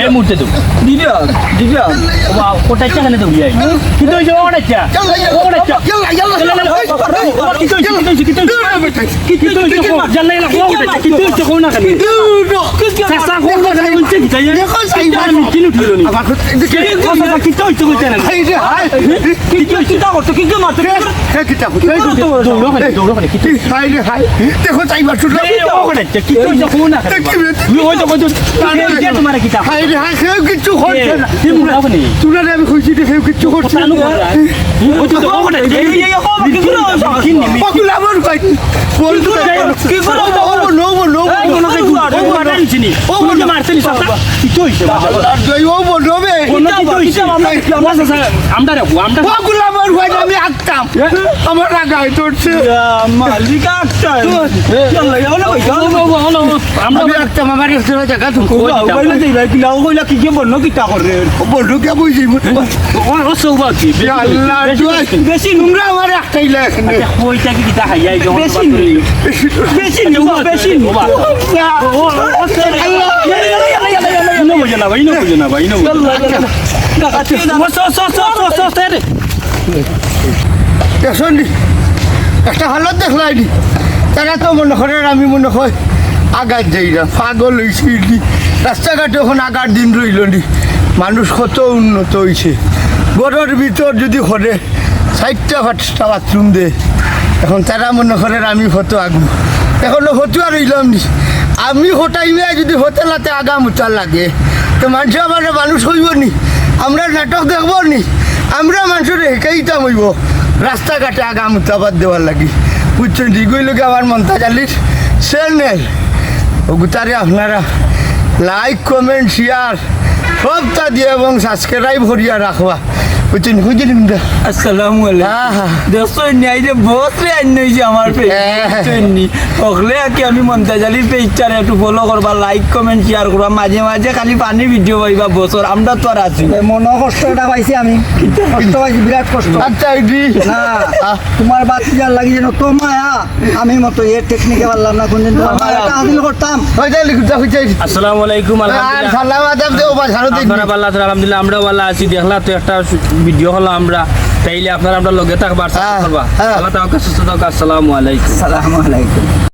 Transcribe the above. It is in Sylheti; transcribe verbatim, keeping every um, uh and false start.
এই মুহূর্তে দেও। দিদি, দিদি। ওবা, ওটা ইচ্ছা কেন দেও, ইয়াই? কিন্তু ওই যে ওটা ইচ্ছা। ইয়াল্লা, ইয়াল্লা, ওটা ইচ্ছা। ইয়াল্লা, ইয়াল্লা। ইয়াল্লা, ইয়াল্লা। ওবা, কিন্তু ওই যে, কিন্তু ওই যে, কিন্তু ওই যে। কিন্তু ওই যে, ইয়াল্লা, ইয়াল্লা, ওটা ইচ্ছা। কিন্তু ওই যে, কোন না কেন? চাচা, কোন না কেন? বলছে কি তাই? দেখো, সাইবা। আমি কিনু দিল নি। আবার কিন্তু ওই যে, কোন না কেন? এই যে, হায়। কিন্তু ওই যে, কিতা করছো? কিন্তু মারছো? কে, কে কিতা করছো? দৌড়ো কেন, দৌড়ো কেন? কিন্তু এই, হায় রে, হায়। দেখো, সাইবা, শুনো। এই, ওটা ইচ্ছা। কিন্তু ওই যে, কোন না কেন? দেখি রে। ওই তো, ওই তো। না, না, এই যে না। তোমার কিতা? হায় রে, হায়, কেউ কিচ্ছু করছে না। এ, তুমি উঠাও নি। তোমরা আমি কইছি যে কেউ কিচ্ছু করছে না। চালু করো। ওই তো, ওটা, এই, এই, এই, এই, কি করে হইছে? কি নিবি? ও গুলামর ভাই। বল তো। কি করে হইছে? ও বল, ও বল, ও বল। এই, কোনো কিছু, ও বল। মারতে নিছি নি। ও বল। মারতে নিছি, চাচা। কি তো হইছে, বাবা? আল্লাহ, জয়, ও বল, ও বে। কোনো কি তো হইছে? আমরা রে, আমরা ও গুলামর ভাই, আমি আঁকতাম। এ? আমার রাগায় ধরছে। ইয়া, মালিক আঁকতাম। এ? ইয়াল্লা, ইয়াল্লা, ভাই, ইয়াল্লা। ও, ও, ও, ও, ও। আমরা আমি একটা মামার একটা জায়গা তুমি ও কই বাবা, দিতাম। কইলে যাই ভাই, কিলা, ও কইলা কি যে বললো, কিতা করে? ও বললো কি, বুঝি, বুঝি। ও, ও, সৌবা কি? ইয়া আল্লাহ, বেশি, তুই বেশি। বেশি নোংরা আমার একটাই লাগে। আচ্ছা, কইটা কি কিতা খাইয়া এই জগৎ বেশি বাদ করে? বেশি আচ্ছা, নি, ও বাদ বেশি করে, নি। ও বাদ। ও, ও, ও, ও, আল্লাহ। ইনো বুঝে না ভাই, ইনো বুঝে না ভাই, ইনো বুঝে না। আল্লাহ, আল্লাহ, আল্লাহ। ও, সো, সো, সো, সো, সো, সো, রে। দেখছনি? একটা হালত দেখলায়নি? তারা তো মনে করে, আর আমি মনে হয় আগাত যাই না, পাগল হইছি নি। রাস্তাঘাটে এখন আগার দিন রইল নি। মানুষ কত উন্নত হইছে। ঘরর ভিতর যদি করে চাইরটা পাঁচটা বাথরুম দে, এখন তারা মনে করে, আর আমি কত আগু। এখনো ফতুয়া রইলাম নি। আমি হটাইমে যদি হোটেলাতে আগা মুতা লাগে, তো মানুষে আমার মানুষ হইব নি? আমরা নাটক দেখবো নি? আমরা মানুষের হেঁকেইতাম হইব রাস্তাঘাটে আগা মুতাবাদ দেওয়ার লাগি। বুঝছেন? ঠিক হইল কি আমার মন্তাজ আলীর চ্যানেল। ও গুতারে আপনারা like, comment, share সবটা দিয়ে এবং subscribe করিয়া রাখবা। বুঝছেন? বুঝলি কিন্তু? আসসালামু আলাইকুম। হ্যাঁ, হ্যাঁ। দেখছো নি, এই যে বস রে আইন হইছে আমার পেজ। হ্যাঁ। বুঝছেন নি? হকলে আর কি আমি মন্তাজ আলীর পেজটারে একটু follow করবা, like, comment, share করবা। মাঝে মাঝে খালি funny video পাইবা বসর, আমরা তো আর আছি। এ, মনো কষ্ট এটা পাইছি আমি। কষ্ট পাইছি, বিরাট কষ্ট। আচ্ছা, এটি। না, আহ। তোমার বাচ্চার লাগি যেন তো মায়া, আমি মতো এর টেকনিকে পারলাম না, কোনদিন তোমার মায়া একটা হাসিল করতাম। হয়ে যায়, লিখুন, যা হয়ে যায়। আসসালামু আলাইকুম, আর আলহামদুলিল্লাহ। সালাম আদাব দেও, বা সারো দেখি। আপনারা ভালা আছেন? আলহামদুলিল্লাহ, আমরাও ভালা আছি। দেখলা তো একটা ভিডিও হলো আমরা, তাইলে আপনারা আমরা লগে থাকবা, support হ্যাঁ, করবা। হ্যাঁ। ভালা থাকো, সুস্থ থাকো। আসসালামু আলাইকুম। আসসালামু আলাইকুম।